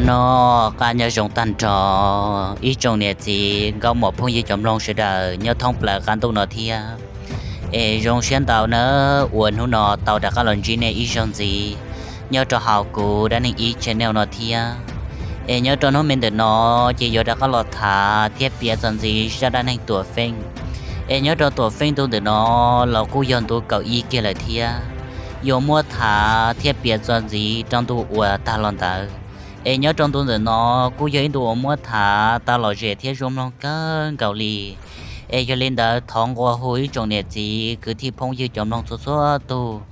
No, qab nyob zoo tag nrho ib tsoom niam txiv nkauj muam phooj ywg cov mloog sawv daws nyob thoob plaws qab ntuj no thiab. Es zoo siab ntau nawb uas hnub no tau rov qab los ntsib nej ib zaug ntxiv nyob rau hauv kuv dab neeg ib channel no thiab. Es nyob rau hnub me ntawm no ces yuav rov qab los tham thiab piav txog ntxiv zaj dab neeg Tuam Feej. Es nyob rau Tuam Feej ntu ntawm no los kuj yog ntu kaum ib kiag lawm thiab. Yuav muab tham thiab piav txog ntxiv rau ntu uas tag los ntawd. Es nyob rau ntu ntawm no kuj yog ib ntu uas muab tham tau lom zem thiab zoo mloog kawg nkaus li. Es yog li ntawd thov nqua hu ib tsoom niam txiv kwv tij phooj ywg cov mloog txhua txhua tus,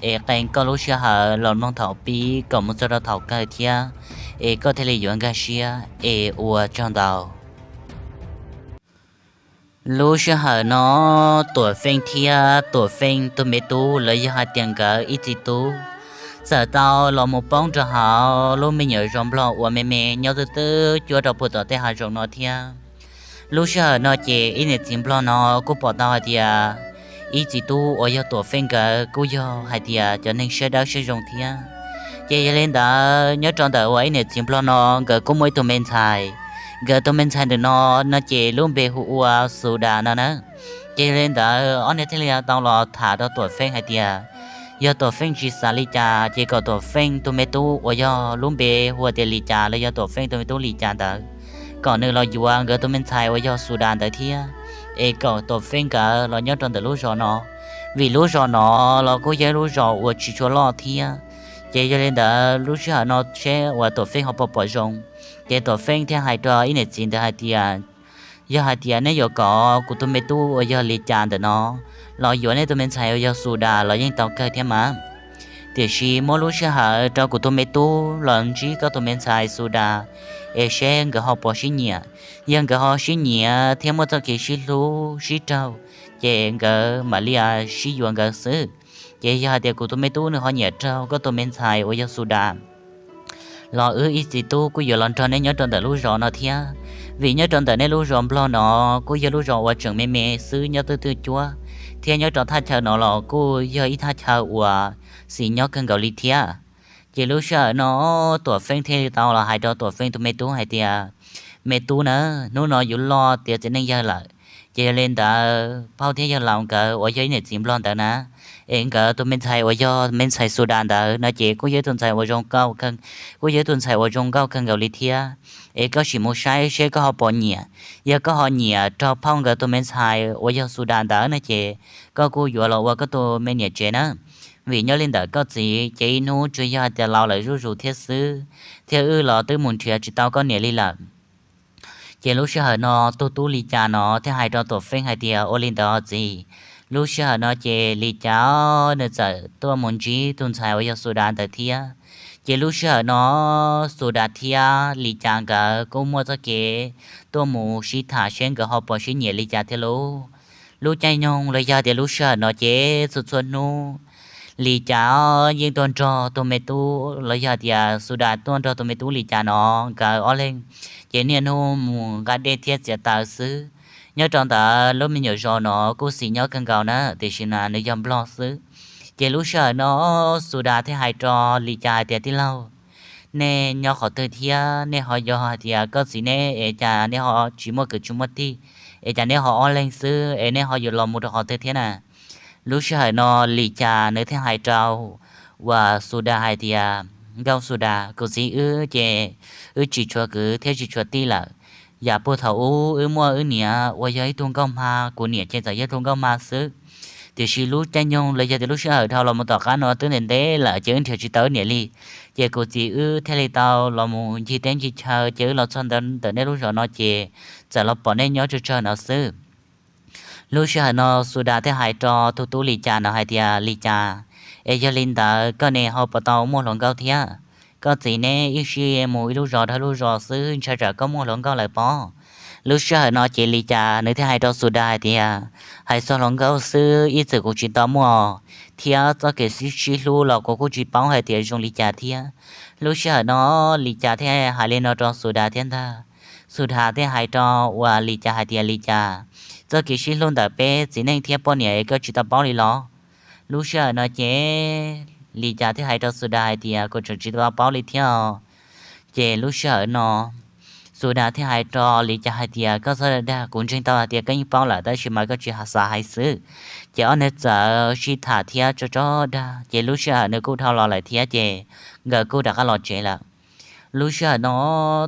es qee koj lub sij hawm los mloog thaum pib kom mus txog rau thaum kawg thiab, es koj thiaj li yuav nkag siab, es ua tsaug ntau. Lub sij hawm no Tuam Feej thiab Tuam Feej tus me tub los yog hais tias nkawd ib txiv tub txawm tau los mus poob rau hauv lub me nyuam zos nplog uas me me nyob twb twb cuab rau puag tom tej hav zoov no thiab. Lub sij hawm no ces ib niam txiv nplog no kuj pom tau hais tias ib txiv tub uas yog Tuam Feej nkawd kuj yog hais tias cov neeg siab dawb siab zoo thiab. Ces yog li ntawd nyob rau ntawm uas ib niam txiv nplog no nkawd kuj muaj ib tug me ntxhais. Nkawd tus me ntxhais ntawm no, no ces lub npe hu ua Xu Das no na. Ces yog li ntawd ob niag thiaj li tau los tham rau Tuam Feej hais tias yog Tuam Feej tsis xav li cas ces kom Tuam Feej tus me tub uas yog lub npe hu ua tias Lis Cas los yog Tuam Feej tus me tub Lis Cas ntawd, kom nws los yuav nkawd tus me ntxhais uas yog Xu Das ntawd thiab, es kom Tuam Feej nkawd los nyob rau ntawm lub zos no, vim lub zos no los kuj yog ib lub zos uas tsis tshua loj thiab. Ces yog li ntawd lub sij hawm no seb uas Tuam Feej ho puas pom zoo. Ces Tuam Feej thiaj hais rau ib niam txiv ntawd hais tias, yog hais tias nej yuav kom kuv tus me tub uas yog Lis Cas ntawm no los yuav nej tus me ntxhais uas yog Xu Das los yeej tau kawg thiab mas. Tiam sis muab lub sij hawm rau kuv tus me tub los ntsib koj tus me ntxhais Xu Das, es seb nkawd ho puas sib nyiam. Yog nkawd ho sib nyiam thiab muaj txoj kev sib hlub sib raug, ces nkawd mam li sib yuav nkawd xwb. Ces yog hais tias kuv tus me tub nws ho nyiam raug koj tus me ntxhais uas yog Xu Das los wb ib txiv tub kuj yuav los nrog nej nyob rau ntawm lub zos no thiab. Vim nyob rau ntawm nej lub zos nplog no kuj yog lub zos uas tseem me me xwb nyob twb twb cuab, thiab nyob rau thaj chaw no los kuj yog ib thaj chaw uas xis nyob kawg nkaus li thiab. Ces lub sij hawm no Tuam Feej thiaj li tau los hais rau Tuam Feej tus me tub hais tias, me tub na, hnub no yuav loj tiav txiv neej yawg lawm, ces yog li ntawd phauj thiab yawg laus nkawd uas yog ib niam txiv nplog ntawd na, es nkawd tus me ntxhais uas yog me ntxhais Xu Das ntawd no ces kuj yog ib tug ntxhais uas zoo nkauj kawg, kuj yog ib tug ntxhais uas zoo nkauj kawg nkaus li thiab. Es koj sim mus saib seb koj ho puas nyiam. Yog koj ho nyiam raug phauj nkawd tus me ntxhais uas yog Xu Das ntawd no ces koj kuj yuav los ua koj tus me niam tsev na. Vim nyob li ntawm koj txiv ces ib hnub tsuas yog hais tias laus lawm zuj zus thiab xwb, thiab wb los twb mus nrhiav tsis tau koj niam li lawm. Ces lub sij hawm no tus tub Lis Cas no thiaj hais rau Tuam Feej hais tias, ua li ntawd txiv. Lub sij hawm no ces Lis Cas nws txawm tuaj mus ntsib tus ntxhais uas yog Xu Das ntawd thiab. Ces lub sij hawm no Xu Das thiab Lis Cas nkawd kuj muaj txoj kev tuaj mus sib tham seb nkawd ho puas sib nyiam li cas thiab lauj. Lub caij nyoog los yog tias lub sij hawm no ces txhua txhua hnub Lis Cas yeej tuaj nrog tus me tub los yog tias Xu Das tuaj nrog tus me tub Lis Cas no nkawd ob leeg ces niaj hnub mus nqa dej thiab txiav taws xwb. Nyob rau ntawd lub me nyuam zos no kuj xis nyob kawg nkaus na, tiam sis mas nws yog nplog xwb. Ces lub sij hawm no Xu Das thiaj hais rau Lis Cas hais tias, tij laug, nej nyob qhov twg thiab? Nej ho yog hais tias koj txiv neb es cas nej ho tsis muaj kwv tsis muaj tij, es cas nej ho ob leeg xwb es nej ho yuav los mus rau qhov twg thiab na? Lub sij hawm no Lis Cas nws thiaj hais rau uas Xu Das hais tias, nkauj Xu Das, kuv txiv wb ces wb tsis tshuav kwv thiab tsis tshuav tij lawm. Yam puag thaum ub wb muaj wb niam uas yog ib tug nkauj hma, kuv niam ces txawm yog ib tug nkauj hma xwb. Tiam sis lub caij nyoog los yog tias lub sij hawm dhau los mus tom qab no twb ntev ntev lawm ces wb nrhiav tsis tau wb niam li. Ces kuv txiv wb thiaj li tau los mus ncig teb ncig chaw ces wb los txog ntawm nej lub zos no ces txawm los pom nej nyob tsawg tsawg no xwb. Lub sij hawm no Xu Das thiaj hais rau tus tub Lis Cas no hais tias, Lis Cas, es yog li ntawd koj ne ho puas tau muaj hluas nkauj thiab? Koj txiv neb ib sij mus ib lub zos dhau lub zos xwb, ntshai tsam koj muaj hluas nkauj lawm pob. Lub sij hawm no ces Lis Cas nws thiaj hais rau Xu Das hais tias, hais txog hluas nkauj xwb ib txwm kuv tsis tau muaj, thiab txoj kev sib sib hlub los kuv kuj tsis paub hais tias zoo li cas thiab. Lub sij hawm no Lis Cas thiaj hais li no rau Xu Das thiab ntag. Xu Das thiaj hais rau uas Lis Cas hais tias, Lis Cas, txoj kev sib hlub ntawm peb txiv neej thiab poj niam es koj tsis tau paub li los? Lub sij hawm no ces Lis Cas thiaj hais rau Xu Das hais tias, kuv tseem tsis tau paub li thiab os. Ces lub sij hawm no Suda thiaj hais rau Lis Cas hais tias, koj txhob dag, kuv ntseeg tau hais tias koj yeej paub lawm tab sis mas koj tsis xav hais xwb. Ces ob neeg txawm sib tham thiab tso tso dag, ces lub sij hawm nws kuj dhau los lawm thiab ces nkawd kuj rov qab los tsev lawm. Lub sij hawm no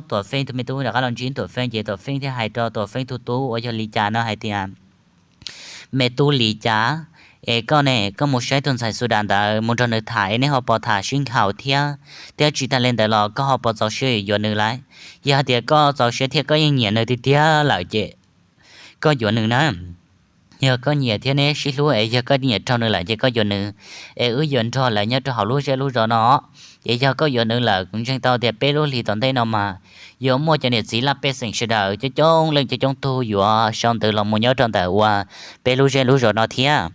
Tuam Feej tus me tub rov qab los ntsib Tuam Feej ces Tuam Feej thiaj hais rau Tuam Feej tus tub uas yog Lis Cas no hais tias, me tub Lis Cas, es koj ne, koj mus saib tus ntxhais Suda ntawd mus nrog nws tham es nej ho puas tham sib nkhaus thiab, thiab tsis tas li ntawd los koj ho puas txaus siab yuav nws lawm? Yog hais tias koj txaus siab thiab koj yeej nyiam nws tiag tiag lawm ces koj yuav nws na. Yog koj nyiam thiab neb sib hlub es yog koj nyiam raug nws lawm ces koj yuav nws, es wb yuav nrog lawv nyob rau hauv lub zej lub zos no. Ces yog koj yuav nws lawm, kuv ntseeg tau tias peb lub hlis tom ntej no mas yuav muaj cov niam txiv laj pej xeem sawv daws coob coob leej coob coob tug yuav sau ntawv los mus nyob rau ntawm uas peb lub zej lub zos no thiab.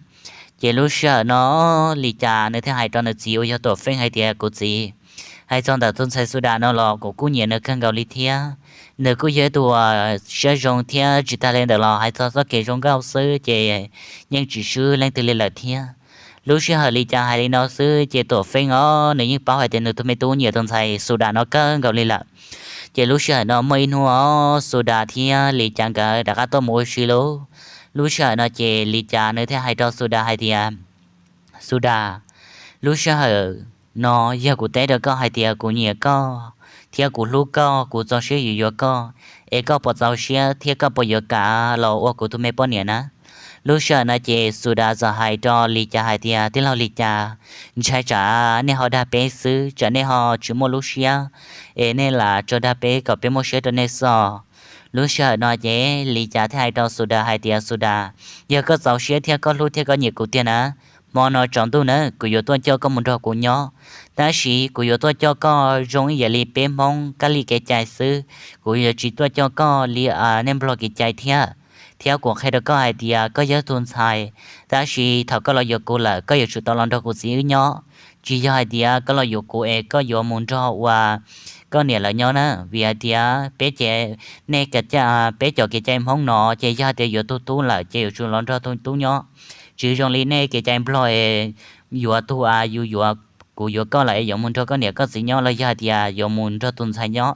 Ces lub sij hawm no Lis Cas nws thiaj hais rau nws txiv uas yog Tuam Feej hais tias, kuv txiv, hais txog ntawm tus ntxhais Suda no los kuv kuj nyiam nws kawg nkaus li thiab. Nws kuj yog ib tug uas siab zoo thiab tsis tas li ntawd los hais txog txoj kev zoo nkauj xwb ces yeej tsis swb leej twg li lawm thiab. Lub sij hawm Lis Cas hais li no xwb ces Tuam Feej os nws yeej paub hais tias nws tus me tub nyiam tus ntxhais Suda no kawg nkaus li lawm. Ces lub sij hawm no muaj ib hnub os Suda thiab Lis Cas nkawd rov qab tuaj mus ua si lauj. Lub sij hawm no ces Lis Cas nws thiaj hais rau Suda hais tias, Suda, lub sij hawm no yog kuv teb rau koj hais tias kuv nyiam koj thiab kuv hlub koj, kuv txaus siab yuav yuav koj, es koj puas txaus siab thiab koj puas yuav kam los ua kuv tus me poj niam na? Lub sij hawm no ces Suda txawm hais rau Lis Cas hais tias, tij laug Lis Cas, ntshai tsam nej ho dag peb xwb, tsam nej ho tsis muaj lub siab, es nej lam tso dag peb kom peb muaj siab rau nej xwb os. Lub sij hawm no ces Lis Cas thiaj hais rau Suda hais tias, Suda, yog koj txaus siab thiab koj hlub thiab koj nyiam kuv tiag na, hmo no tsaus ntuj na kuv yuav tuaj coj koj mus nrog kuv nyob, tab sis kuv yuav tuaj coj koj zoo ib yam li peb Hmoob kab li kev cai xwb, kuv yuav tsis tuaj coj koj li nej Nplog kev cai thiab. Thiab kuv qhia rau koj hais tias koj yog tus ntxhais, tab sis thaum koj los yuav kuv lawm koj yuav tsum tau los nrog kuv txiv wb nyob, tsis yog hais tias koj los yuav kuv es koj yuav mus nrog uas koj niam lawv nyob na, vim hais tias peb ces, nej, peb cov kev cai Hmoob no ces yog hais tias yuav tug tub lawm ces yuav tsum los nrog tug tub nyob, tsis zoo li nej kev cai Nplog es yuav tug a yus yuav, kuv yuav koj lawm es yuav mus nrog koj niam koj txiv nyob los yog hais tias yuav mus nrog tus ntxhais nyob,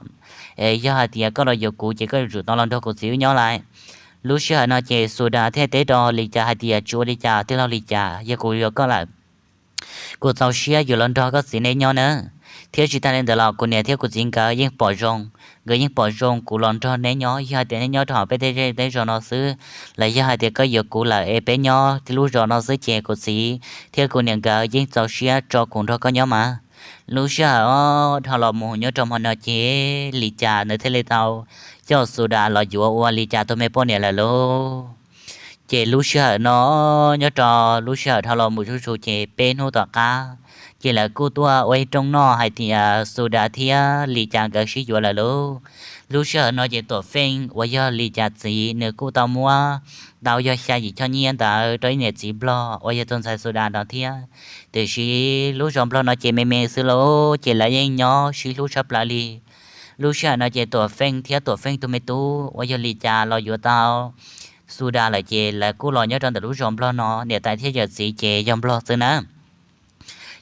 es yog hais tias koj los yuav kuv ces koj yuav tsum tau los nrog kuv txiv wb nyob lawm. Lub sij hawm no ces Suda thiaj teb rau Lis Cas hais tias, tsis ua li cas tij laug Lis Cas, yog kuv yuav koj lawm, kuv txaus siab yuav los nrog koj txiv neb nyob na. Thiab tsis tas li ntawd los kuv niam thiab kuv txiv nkawd yeej pom zoo, nkawd yeej pom zoo kuv los nrog neb nyob, yog hais tias neb nyob rau hauv peb tej zej tej zos no xwb, los yog hais tias koj yuav kuv lawm es peb nyob lub zos no xwb ces kuv txiv thiab kuv niam nkawd yeej txaus siab tso kuv nrog koj nyob mas. Lub sij hawm dhau los mus nyob rau hmo no ces Lis Cas nws thiaj li tau coj Suda los yuav ua Lis Cas tus me poj niam lawm lauj. Ces lub sij hawm no, nyob rau lub sij hawm dhau los mus zuj zus ces peb hnub tom qab, ces lawv kuj tuaj ua ib rooj noj hais tias Suda thiab Lis Cas nkawd sib yuav lawm lauj. Lub sij hawm no ces Tuam Feej uas yog Lis Cas txiv nws kuj tau muab tau yog xya yim choj nyiaj ntawd rau ib niam txiv Nplog uas yog tus ntxhais Suda no thiab. Tiam sis lub zos Nplog no ces me me xwb lauj, ces lawv yeej nyob sib hlub tshaj plaws li. Lub sij hawm no ces Tuam Feej thiab Tuam Feej tus me tub uas yog Lis Cas los yuav tau Suda lawm ces lawv kuj los nyob rau ntawm lub zos Nplog no, niam tais thiab yawm txiv ces yog Nplog xwb na.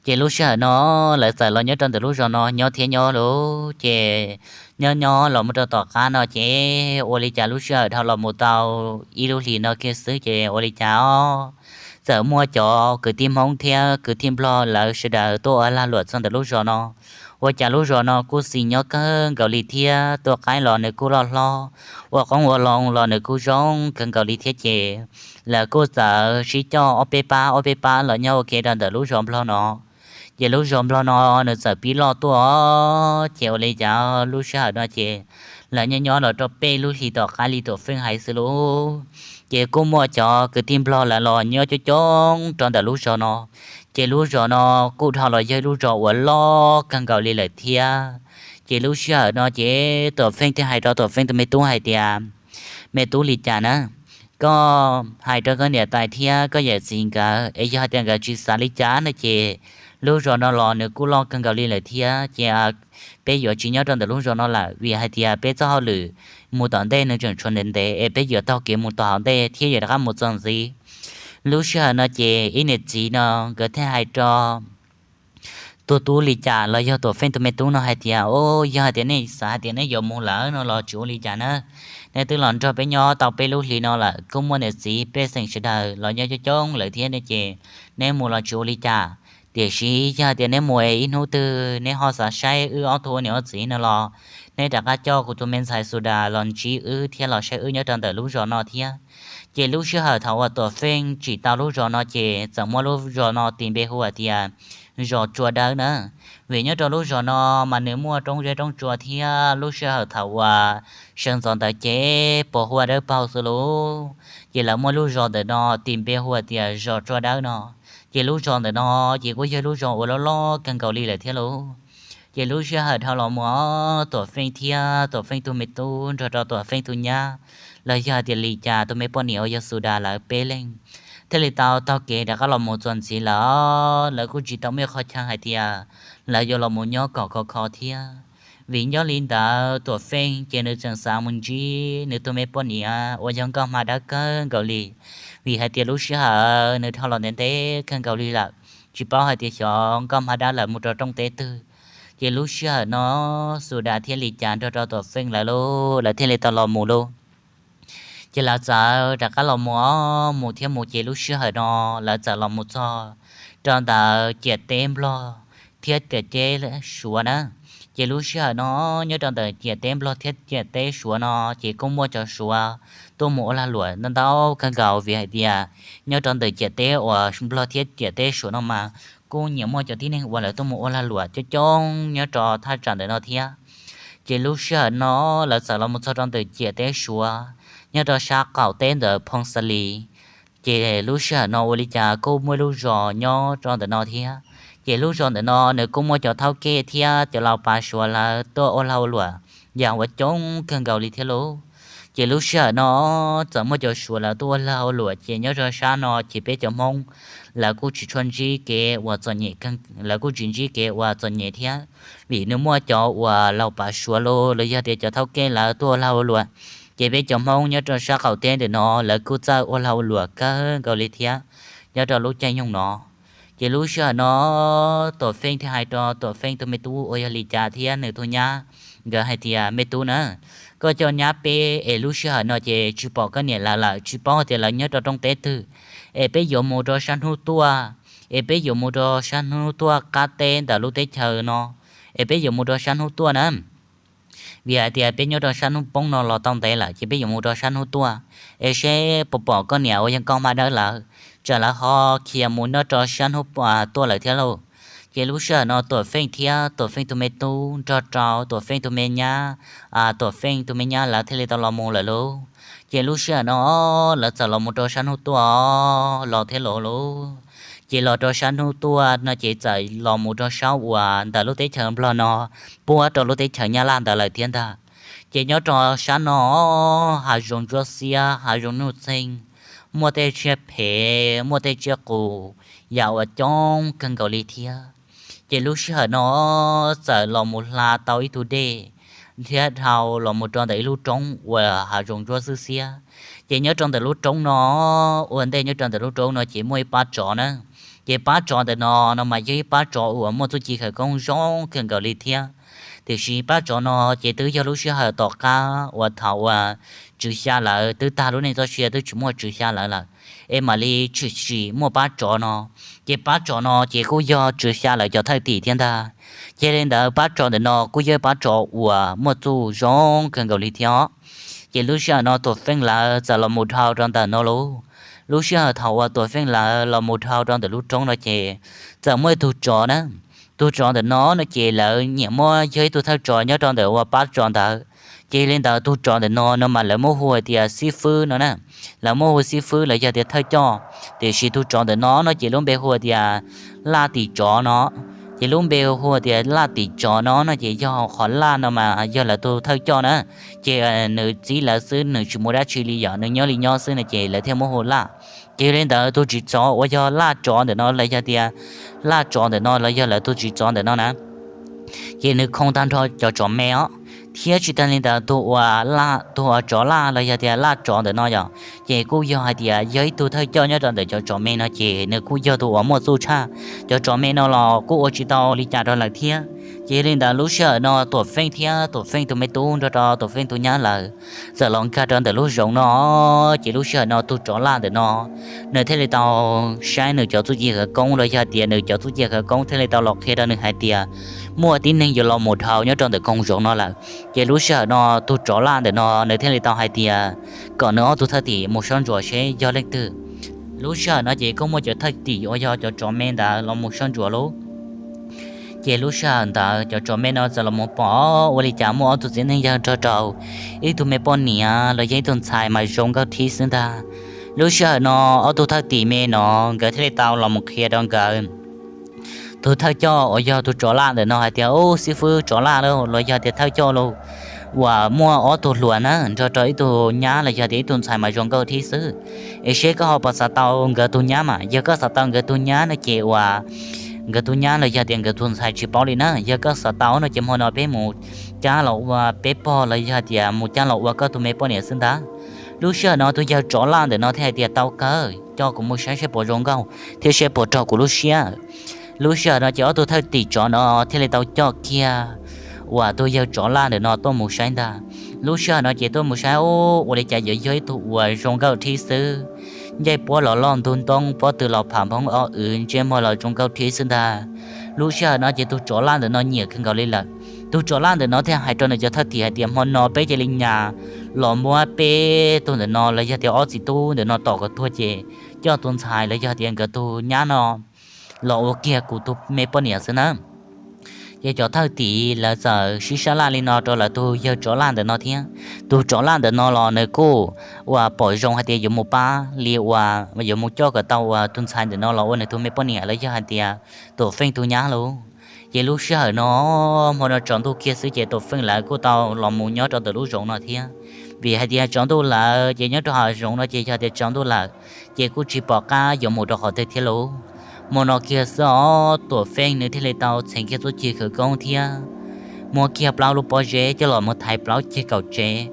Ces lub sij hawm no lawv txawm los nyob rau ntawm lub zos no nyob thiab nyob lauj. Ces nyob nyob los mus rau tom qab no ces ua li cas lub sij hawm dhau los mus tau ib lub hlis no kiag xwb ces ua li cas os, txawm muaj cov kwv tij Hmoob thiab kwv tij Nplog lawv sawv daws tuaj ua lag luam txog ntawm lub zos no. Ua cas lub zos no kuj xis nyob kawg nkaus li thiab, tua qaib los nws kuj loj hlob, ua qoob ua loo los nws kuj zoo kawg nkaus li thiab ces lawv kuj txawm sib coj ob peb pab ob peb pab los nyob ua ke rau ntawm lub zos Nplog no. Ces lub zos Nplog no nws txawm pib loj tuaj, ces ua li cas lub sij hawm no ces lawv nyob nyob los rau peb lub hlis tom qab li Tuam Feej hais xwb lauj. Ces kuj muaj cov kwv tij Nplog lawv los nyob coob coob rau ntawm lub zos no. Ces lub zos no kuj dhau los yog ib lub zos uas loj kawg nkaus li lawm thiab. Ces lub sij hawm no ces Tuam Feej thiaj hais rau Tuam Feej tus me tub hais tias, me tub Lis Cas na, koj hais rau koj niam tais thiab koj yawm txiv nkawd es yog hais tias nkawd tsis xav li cas no ces lub zos no los nws kuj loj kawg nkaus li lawm thiab ces peb yuav tsis nyob rau ntawm lub zos no lawm vim hais tias peb txoj hauj lwm mus tom ntej nws tseem tshuav ntev ntev es peb yuav taug kev mus tom hauv ntej thiab yuav rov qab mus txog ntxiv. Lub sij hawm no ces ib niam txiv no nkawd thiaj hais rau tus tub Lis Cas los yog Tuam Feej tus me tub no hais tias, O, yog hais tias nej xav hais tias nej yuav mus lawm no los tsis ua li cas na. Nej twb los nrog peb nyob tau peb lub hlis no lawm, kuj muaj niam txiv pej xeem sawv daws los nyob coob coob lawm thiab ne ces neb mus los tsis ua li cas. Tiam sis yog hais tias neb mus es ib hnub twg neb ho xav saib wb ob tug ua niam ua txiv no los neb rov qab coj kuv tus me ntxhais Xus Das los ntsib wb thiab los saib wb nyob rau ntawm lub zos no thiab. Ces lub sij hawm thaum uas Tuam Feej tsim tau lub zos no ces txawm muab lub zos no tis npe hu hais tias zos Tsua Dawb na. Vim nyob rau lub zos no mas nws muaj roob zeb roob tsua thiab lub sij hawm thaum uas sawv ntxov ntawd ces pos huaj dawb paug xwb lauj. Ces lawv muab lub zos ntawm no tis npe hu hais tias zos Tsua Dawb no. Ces lub zos ntawm no ces kuj yog lub zos uas loj loj kawg nkaus li lawm thiab lauj. Ces lub sij hawm dhau los mus, Tuam Feej thiab Tuam Feej tus me tub nrog rau Tuam Feej tus nyab los yog hais tias Lis Cas tus me poj niam uas yog Xus Das lawv peb leeg thiaj li tau taug kev rov qab los mus txuas ntxiv lawm. Lawv kuj tsis tau muaj qhov chaw hais tias lawv yuav los mus nyob kom khov kho thiab. Vim nyob li ntawd Tuam Feej ces nws tseem xav mus ntsib nws tus me poj niam uas yog Nkauj Hma Dawb kawg nkaus li. Vim hais tias lub sij hawm nws dhau los ntev ntev kawg nkaus li lawm, tsis paub hais tias xyov Nkauj Hma Dawb lawv mus rau rooj teb twg. Ces lub sij hawm no Xus Das thiab Lis Cas nrog rau Tuam Feej lawv lauj, lawv thiaj li tau los mus lauj. Ces lawv txawm rov qab los mus, mus thiab mus ces lub sij hawm no lawv txawm los mus txog rau ntawm ciam teb Nplog thiab ciam teb Suav na. Ces lub sij hawm no nyob rau ntawm ciam teb Nplog thiab ciam teb Suav no ces kuj muaj cov Suav tuaj mus ua lag luam ntau ntau kawg nkaus vim hais tias nyob rau ntawm ciam teb uas Nplog thiab ciam teb Suav no mas kuj nyiam muaj cov tib neeg uas lawv tuaj mus ua lag luam coob coob nyob rau thaj tsam ntawm no thiab. Ces lub sij hawm no lawv txawm los mus txog rau ntawm ciam teb Suav, nyob rau sab qaum teb ntawm Phoo Xa Lis. Ces lub sij hawm no ua li cas kuj muaj lub zos nyob rau ntawm no thiab. Ces lub zos ntawm no nws kuj muaj cov thawj kev thiab cov laus pav Suav lawv tuaj ua lag ua luam yam uas coob kawg nkaus li thiab lauj. Ces lub sij hawm no txawm muaj cov Suav lawv tuaj ua lag ua luam ces nyob rau sab no ces peb cov Hmoob lawv kuj tsis tshua ntsib kev uas txom nyem, lawv kuj tsis ntsib kev uas txom nyem thiab. Vim nws muaj cov uas laus pav Suav los los yog tias cov thawj kev lawv tuaj ua lag ua luam, ces peb cov Hmoob nyob rau sab qaum teb ntawm no lawv kuj txawj ua lag ua luam kawg nkaus li thiab nyob rau lub caij nyoog no. Ces lub sij hawm no Tuam Feej thiaj hais rau Tuam Feej tus me tub uas yog Lis Cas thiab nws tus nyab, nkawd hais tias, Me tub na, koj coj nyab peb es lub sij hawm no ces tsis pom koj niam lawv lawm, tsis paub tias lawv nyob rau rooj teb twg, es peb yuav mus rau sab hnub tuaj, es peb yuav mus rau sab hnub tuaj qab teb ntawm lub teb chaws no, es peb yuav mus rau sab hnub tuaj na. Vim hais tias peb nyob rau sab hnub poob no los tau ntev lawm ces peb yuav mus rau sab hnub tuaj, es seb puas pom koj niam uas yog Nkauj Hma Dawb lawv, tsam lawv ho khiav mus nyob rau sab hnub tuaj lawm thiab lauj. Ces lub sij hawm no Tuam Feej thiab Tuam Feej tus me tub nrog rau Tuam Feej tus me nyab, Tuam Feej tus me nyab lawv thiaj li tau los mus lawm lauj. Ces lub sij hawm no lawv txawm los mus rau sab hnub tuaj los thiab lauj lauj. Ces los rau sab hnub tuaj no ces txawm los mus rau sab uas ntawm lub teb chaws Nplog no puab rau lub teb chaws Nyab Laj ntawd lawm thiab ntag. Ces nyob rau sab no hav zoov ntsuab xiab, hav zoov nuj txeeg, muaj tej tsiaj phem, muaj tej tsiaj qus, yam uas coob kawg nkaus li thiab. Ces lub sij hawm no txawm los mus hla tau ib tug dej thiab dhau los mus rau ntawm ib lub roob uas hav zoov ntsuab xwb xiab. Ces nyob rau ntawm lub roob no, ua ntej nyob rau ntawm lub roob no ces muaj ib pab tsov na. Ces pab tsov ntawm no no mas yog ib pab tsov uas muaj txuj ci khawv koob zoo kawg nkaus li thiab. Tiam sis pab tsov no ces twb yog lub sij hawm tom qab uas thaum uas Tswv Xya lawv twb tag lub neej txoj sia twb tsis muaj Tswv Xya lawv lawm, es mam li tshwm sim muaj pab tsov no. Ces pab tsov no ces kuj yog Tswv Xya lawv cov thwj tim thiab ntag. Ces li ntawd pab tsov ntawm no kuj yog pab tsov uas muaj txuj zoo kawg nkaus li thiab. Ces lub sij hawm no Tuam Feej lawv txawm los mus dhau rau ntawm no lauj. Lub sij hawm thaum uas Tuam Feej lawv los mus dhau rau ntawm lub roob no ces txawm muaj ib tug tsov na. Tus tsov ntawm no no ces lawv nyiam muab yog ib tug thawj tsov nyob rau ntawm uas pab tsov ntawd. Ces li ntawd tus tsov ntawm no no mas lawv muab hu tias xib fwb no na. Lawv muab hu xib fwb los yog tias thawj coj. Tiam sis tus tsov ntawm no no ces lub npe hu tias laj tim tsov no. Ces lub npe hu tias laj tim tsov no no ces yog qhov laj no mas yog lawv tus thawj coj na. Ces nws txib lawv xwb, nws tsis mus dab tsi li, yog nws nyob li nyob xwb no ces lawv thiaj muab hu laj. Ces li ntawd tus tswv tsov uas yog laj tsov ntawm no los yog tias laj tsov ntawm no los yog lawv tus tswv tsov ntawm no na, ces nws khoo tag nrho cov tsov me os. Thiab tsis tas li ntawd tus uas, tus uas tsov laj los yog tias laj tsov ntawm no yom, ces kuj yog hais tias yog ib tug thawj coj nyob rau ntawm cov tsov me no ces nws kuj yog tus uas muaj txuj tshaj cov tsov me no los kuj ua tsis tau li cas rau lawv thiab. Ces yog li ntawd lub sij hawm no Tuam Feej thiab Tuam Feej tus me tub nrog rau Tuam Feej tus nyab lawv txawm los nkag rau ntawm lub zoov no. Ces lub sij hawm no tus tsov laj ntawm no nws thiaj li tau saib nws cov txuj ci khawv koob los yog tias nws cov txuj ci khawv koob thiaj li tau los qhia rau nws hais tias muaj tib neeg yuav los mus dhau nyob rau ntawm koog zoov no lawm. Ces lub sij hawm no tus tsov laj ntawm no nws thiaj li tau hais tias kom nws ob tug thawj tim mus soj ntsuam seb yog leej twg. Lub sij hawm no ces kuj muaj cov thawj tim uas yog cov tsov me ntawd los mus soj ntsuam lauj. Ces lub sij hawm ntawd cov tsov me no txawm los mus pom ua li cas muaj ob tug txiv neej yawg nrog rau ib tug me poj niam los yog ib tug ntxhais mas zoo nkauj thib xwb ntag. Lub sij hawm no ob tug thawj tim me no nkawd thiaj li tau los mus qhia rau nkawd tus thawj coj uas yog tus tsov laj ntawm no hais tias, Ub, xib fwb tsov laj lauj, los yog tias thawj coj lauj, uas muaj ob tug hluas na nrog rau ib tug nyab los yog tias ib tug ntxhais mas zoo nkauj thib xwb, es seb koj ho puas xav tau nkawd tus nyab mas. Yog koj xav tau nkawd tus nyab no ces uas nkawd tus nyab los yog tias nkawd tus ntxhais tsis paub li na. Yog koj xav tau no ces hmo no peb mus cab los ua peb pog los yog tias mus cab los ua koj tus me poj niam xwb ntag. Lub sij hawm no tus yawg tsov laj ntawm no thiaj hais tias, Tau kawg, coj kuv mus saib seb puas zoo nkauj thiab seb puas raug kuv lub siab. Lub sij hawm no ces ob tug thawj tim tsov no thiaj li tau coj kiag uas tus yawg tsov laj ntawm no tuaj mus saib ntag. Lub sij hawm no ces tuaj mus saib, Ub, ua li cas yuav yog ib tug uas zoo nkauj thib xwb, ncej puab los loj ntug ntoob, pob tw los pham nphoob ob wv, ntsej muag los zoo nkauj thib xwb ntag. Lub sij hawm no ces tus tsov laj ntawm no nyiam kawg nkaus li lawm. Tus tsov laj ntawm no thiaj hais rau nws cov thawj tim hais tias, Hmo no peb cia li nyas los muab peb tug ntawm no los yog tias ob txiv tub ntawm no tom kom tuag ces coj tus ntxhais los yog tias nkawd tus nyab no los ua kiag kuv tus me poj niam xwb na. Ces cov thawj tim lawv txawm sib sab laj li no rau lawv tus yawg tsov laj ntawm no thiab. Tus tsov laj ntawm no los nws kuj uas pom zoo hais tias yuav mus pab li uas yuav mus coj kom tau uas tus ntxhais ntawm no los ua nws tus me poj niam los yog hais tias Tuam Feej tus nyab lauj. Ces lub sij hawm no hmo no tsaus ntuj kiag xwb ces Tuam Feej lawv kuj tau los mus nyob rau ntawm lub zoov no thiab. Vim hais tias tsaus ntuj lawm ces nyob rau hav zoov no ces yog tias tsaus ntuj lawm ces kuj tsis pom qab yuav mus rau qhov twg thiab lauj. Hmo no kiag xwb os Tuam Feej nws thiaj li tau txheev kiag txuj ci khawv koob thiab muab kiag plaub lub pob zeb coj los mus thaiv plaub ceg kaum tsev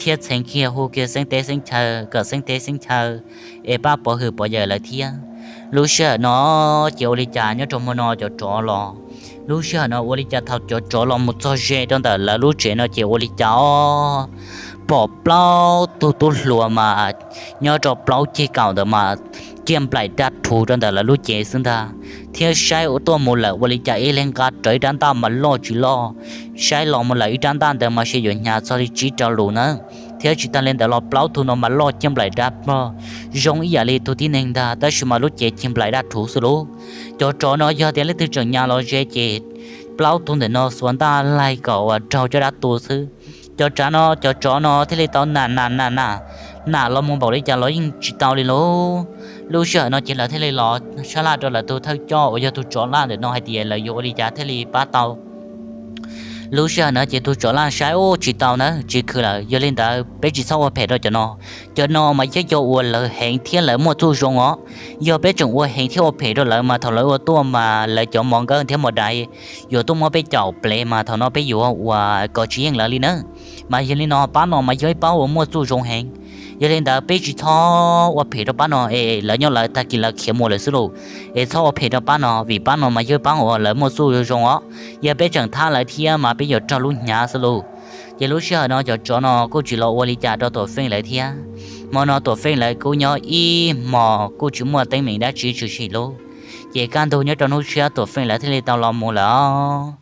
thiab txheev kiag hu kiag xeeb teb xeeb chaw kom xeeb teb xeeb chaw es pab pov hwm pov yawm lawv thiab. Lub sij hawm no ces ua li cas nyob rau hmo no cov tsov los, lub sij hawm no ua li cas thaum cov tsov los mus txog ze rau ntawm lawv lub tsev no ces ua li cas os, pom plaub tug tub hluas mas nyob rau plaub ceg kaum ntawd mas ciaj nplaim dab rhuv rau ntawm lawv lub cev xwb ntag. Thiab saib tuaj mus lawm ua li cas ib leeg nqa rawv ib rab ntaj mas loj tsis loj, saib los mus lawm ib rab ntaj ntawd mas sis yuav hnyav txog li tsib rau lus na. Thiab tsis tas li ntawd los plaub tug no mas loj ciaj nplaim dab plog, zoo ib yam li tus tib neeg ntag tab sis mas lub cev ciaj nplaim dab rhuv xwb lauj. Cov tsov no yog tias leej twg tseem nyas los ze ces plaub tug ntawm no xuas ntaj laig kom uas raug caj dab tu xwb. Cov tsav no, cov tsov no thiaj li tau nam nam nam nam, nam los mus npaum li cas los yeej tsis tau li lauj. Lub sij hawm no ces lawv thiaj li los sab laj rau lawv tus thawj coj uas yog tus tsov laj ntawm no hais tias lawv yuav ua li cas thiaj li pab tau. Lub sij hawm no ces tus tsov laj saib ub tsis tau na, tsis khwv lawm, yog li ntawd peb tsis txhob ua phem rau cov no. Cov no mas yeej yog uas lawv heev thiab lawv muaj txuj zoo os. Yog peb tseem ua heev thiab ua phem rau lawv mas thaum lawv ua tuaj mas lawv cov mos nkawj thiab mos dais yuav tuaj muab peb caum plev mas thaum no peb yuav ua kov tsis yeej lawv li na. Mas yog li no pab no mas yog ib pab uas muaj txuj zoo heev. Yog li ntawd peb tsis txhob ua phem rau pab no es lawv nyob lawv tag kis lawv khiav mus lawm xwb lauj. Es txhob ua phem rau pab no vim pab no mas yog ib pab uas lawv muaj txuj zoo os. Yog peb tseem thab lawv thiab mas peb yuav raug lub hnyav xwb lauj. Ces lub sij hawm no cov tsov no kuj tsis los ua li cas rau Tuam Feej lawv thiab. Hmo no Tuam Feej lawv kuj nyob ib hmos kuj tsis muaj teeb meem dab tsi tshwm sim lauj. Ces kaj ntug nyob rau hnub tshiab Tuam Feej lawv thiaj li tau los mus lawm.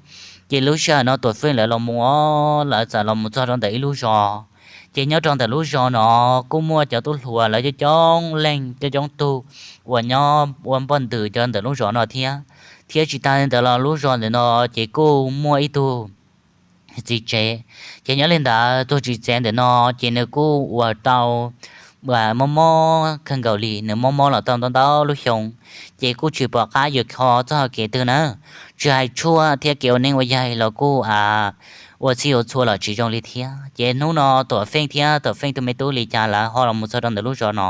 Ces lub sij hawm no Tuam Feej lawv los mus os, lawv txawm los mus txog rau ntawm ib lub zos. Ces nyob rau ntawm lub zos no kuj muaj cov tub hluas lawv coob coob leej coob coob tug uas nyob ua npoj ntws cov ntawm lub zos no thiab. Thiab tsis tas li ntawd los lub zos ntawm no ces kuj muaj ib tug txiv tsev. Ces nyob li ntawd tus txiv tsev ntawm no ces nws kuj ua tau mob mob kawg nkaus li, nws mob mob los tau ntau ntau lub xyoo, ces kuj tsis pom qab yuav kho txoj hau kev twg na. Tsis hais tshuaj thiab kev ua neeb ua yaig los kuj ua txhij ua txhua los tsis zoo li thiab. Ces hnub no Tuam Feej thiab Tuam Feej tus me tub Lis Cas lawv ho los mus txog rau ntawm lub zos no,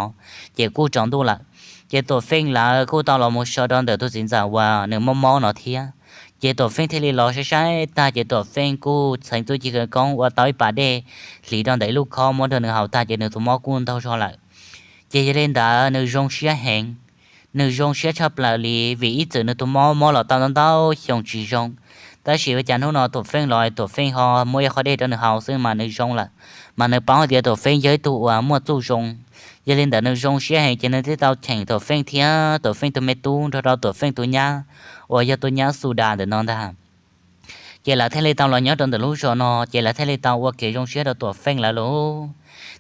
ces kuj tsaus ntuj lawm. Ces Tuam Feej lawv kuj tau los mus so rau ntawm tus txiv ntxawm uas nws mob mob no thiab. Ces Tuam Feej thiaj li los saib saib tag ces Tuam Feej kuj txheev txuj ci khawv koob ua tau ib pas dej hliv rau ntawm ib lub khob muab rau nws haus tag ces nws tus mob kuj ntaug zog lawm. Ces yog li ntawd nws zoo siab heev, nws zoo siab tshaj plaws li vim ib txwm nws tus mob mob los tau ntau ntau xyoo tsis zoo, tab sis ua cas hnub no Tuam Feej los Tuam Feej ho muab ib qho dej rau nws haus xwb mas nws zoo lawm, mas nws paub hais tias Tuam Feej yog ib tug uas muaj txuj zoo. Yog li ntawd nws zoo siab heev ces nws thiaj tau cheem Tuam Feej thiab Tuam Feej tus me tub nrog rau Tuam Feej tus nyab uas yog tus nyab Xu Das ntawm no ntag. Ces lawv thiaj li tau los nyob rau ntawm lub zos no ces lawv thiaj li tau ua kev zoo siab rau Tuam Feej lawv lauj.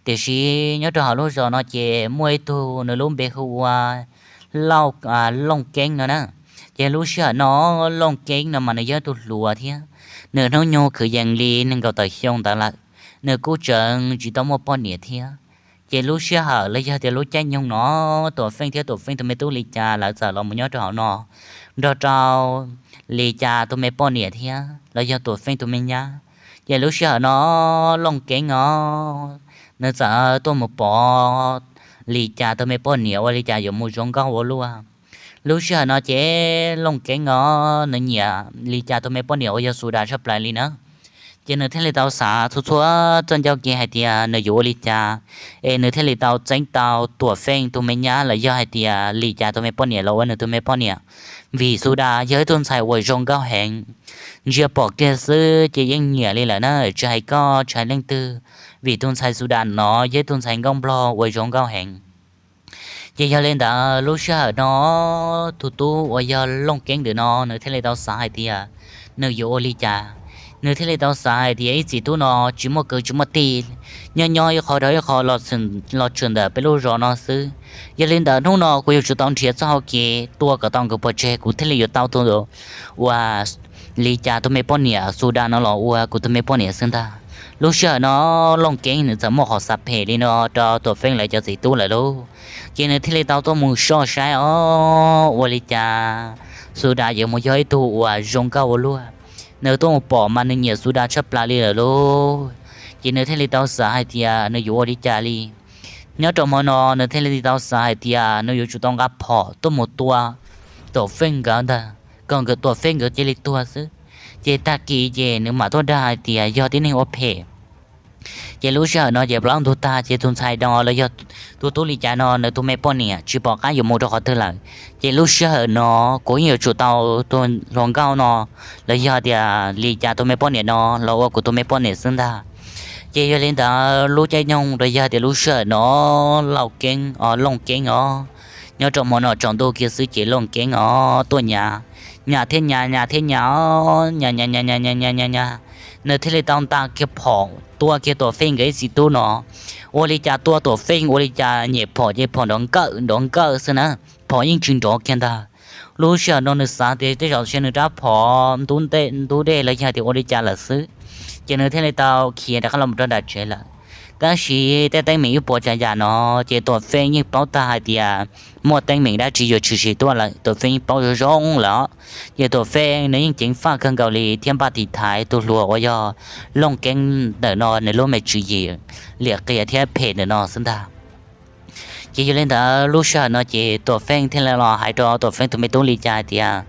Tiam sis nyob rau hauv lub zos no ces muaj ib tug nws lub npe hu ua Looj Keeb no na. Ces lub sij hawm no Looj Keeb no mas nws yog ib tug hluas thiab, nws hnub nyoog kwv yees li nees nkaum tawm xyoo ntawd lawm, nws kuj tseem tsis tau muaj poj niam thiab. Ces lub sij hawm los yog tias lub caij nyoog no Tuam Feej thiab Tuam Feej tus me tub Li Cas lawv txawm los mus nyob rau hauv no nrog rau Li Cas tus me poj niam thiab los yog Tuam Feej tus me nyab. Ces lub sij hawm no Looj Keeb os, nws txawm tuaj mus pom Li Cas tus me poj niam ua Li Cas yuav mus zoo nkauj ua luaj. Lub sij hawm no ces Looj Keeb os nws nyiam Li Cas tus me poj niam uas yog Xu Das tshaj plaws li na. Ces nws thiaj li tau xav txhua txhua txoj ncauj kev hais tias nws yuav ua li cas, es nws thiaj li tau txeeb tau Tuam Feej tus me nyab los yog hais tias Li Cas tus me poj niam los ua nws tus me poj niam. Vim Xu Das yog ib tug ntxhais uas zoo nkauj heev, ntsia pom kiag xwb ces yeej nyiam li lawm na, tsis hais koj tsis hais leej twg, vim tus ntxhais Xu Das no yog ib tug ntxhais nkauj nplog uas zoo nkauj heev. Ces yog li ntawd lub sij hawm no tus tub uas yog Looj Keeb ntawm no nws thiaj li tau xav hais tias nws yuav ua li cas. Nws thiaj li tau xav hais tias ib txiv tub no tsis muaj kwv tsis muaj tij, nyob nyob ib qho rau ib qho los tshwm ntawm peb lub zos no xwb. Yog li ntawd hnub no kuv yuav tsum tau nrhiav txoj hau kev tua kom tau nkawd pov tseg kuv thiaj li yuav tau tus uas Li Cas tus me poj niam Xu Das no los ua kuv tus me poj niam xwb ntag. Lub sij hawm no Looj Keeb nws txawm muaj qhov xav phem li no rau Tuam Feej lawv cov txiv tub lawm lauj. Ces nws thiaj li tau tuaj mus soj saib os ua li cas Xu Das yuav mus yog ib tug uas zoo nkauj ua luaj. Nws tuaj mus pom mas nws nyiam Xu Das tshaj plaws li lawm lauj. Ces nws thiaj li tau xav hais tias nws yuav ua li cas li. Nyob rau hmo no nws thiaj li tau xav hais tias nws yuav tsum tau nqa phom tuaj mus tua Tuam Feej nkawd ntag, kom nkawd Tuam Feej nkawd cia li tuag xwb. Ces tag kis ces nws mam tuaj dag hais tias yog tib neeg ua phem. Ces lub sij hawm no ces plaub ntug tag ces tus ntxhais no los yog tus tub Li Cas no nws tus me poj niam tsis pom qab yuav mus rau qhov twg lawm. Ces lub sij hawm no kuv yeej yuav tsum tau tus hluas nkauj no los yog tias Li Cas tus me poj niam no los ua kuv tus me poj niam xwb ntag. Ces yog li ntawd lub caij nyoog los yog tias lub sij hawm no Looj Keeb os, Looj Keeb os, nyob rau hmo no tsaus ntuj kiag xwb ces Looj Keeb os tuaj nyas, nyas thiab nyas, nyas thiab nyas os, nyas nyas nyas nyas nyas nyas nyas, nws thiaj li tau nta kiag phom tua kiag Tuam Feej nkawd ib txiv tub no. Ua li cas tua Tuam Feej ua li cas nyem phom ces phom nrov nkawj nrov nkawj xwb na, phom yeej tsis nrov kiag ntag. Lub sij hawm no nws xav tias tej zaum sia nws rab phom ntub dej los yog tias ua li cas lawm xwb, ces nws thiaj li tau khiav rov qab los rau nram tsev lawm. Tab sis tej teeb meem ib puas tsav yam no ces Tuam Feej yeej paub tag hais tias muaj teeb meem dab tsi yuav tshwm sim tuaj lawm, Tuam Feej yeej paub zoo zoo lawm. Ces Tuam Feej nws yeej ceev faj kawg nkaus li thiab npaj tiv thaiv tus hluas uas yog Looj Keeb ntawm no nws lub me tswv yim liam qias thiab phem ntawm no xwb ntag. Ces yog li ntawd lub sij hawm no ces Tuam Feej thiaj li los hais rau Tuam Feej tus me tub Li Cas hais tias,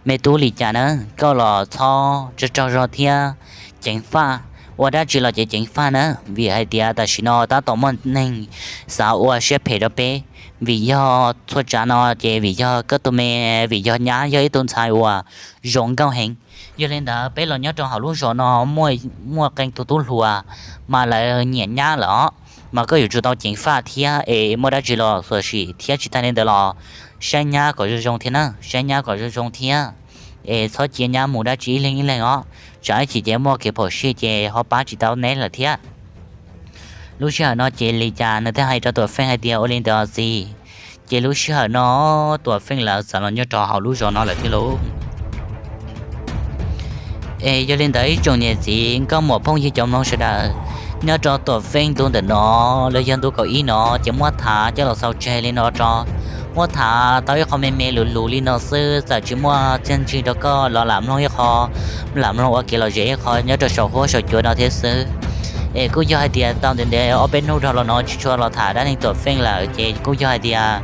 me tub Li Cas na, koj los txhob tsaug tsaug zog thiab ceev faj, ua dab tsi los ces ceev faj na, vim hais tias tam sim no tab tom muaj neeg xav ua siab phem rau peb. Vim yog txhua tsav no ces vim yog koj tus me, vim yog nyab yog ib tug ntxhais uas zoo nkauj heev. Yog li ntawd peb los nyob rau hauv lub zos no muaj qee tus tub hluas mas lawv nyiam nyab lawm os, mas koj yuav tsum tau ceev faj thiab es muaj dab tsi los xyuam xim thiab tsis tag li ntawd los saib nyab kom zoo zoo thiab na, saib nyab kom zoo zoo thiab es txhob cia nyab mus dab tsi ib leeg ib leeg os, tsam ib chim ces muaj kev phom sij ces ho pab tsis tau neb lawm thiab. Lub sij hawm no ces Li Cas nws thiaj hais rau Tuam Feej hais tias, ua li ntawd txiv. Ces lub sij hawm no Tuam Feej lawv txawm los nyob rau hauv lub zos no lawm thiab lauj. Es yog li ntawd ib tsoom niam txiv nkauj muam phooj ywg cov mloog sawv daws, nyob rau Tuam Feej ntu ntawm no los yog ntu kaum ib no ces muab tham coj los xaus tseg li no tso. Muab tham tau ib qho me me lus lus li no xwb, txawm tsis muaj txiaj ntsig rau koj los lam mloog ib qho, lam mloog ua kev lom zem ib qho nyob rau saum huab saum cua no thiab xwb. Es kuj yog hais tias tau ntev ntev ob peb hnub dhau los no tsis tshua los tham dab neeg Tuam Feej lawm ces kuj yog hais tias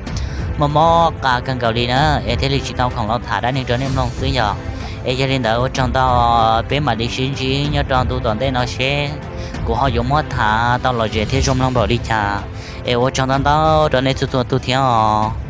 mob mob qa kawg nkaus li na, es thiaj li tsis tau khoom los tham dab neeg rau nej mloog xwb yog. Es yog li ntawd ua tsaug ntau, peb mam li sib ntsib nyob rau ntu tom ntej no seb kuv ho yuav muab tham tau lom zem thiab zoo mloog npaum li cas. Es ua tsaug ntau ntau rau nej txhua txhua tus thiab os.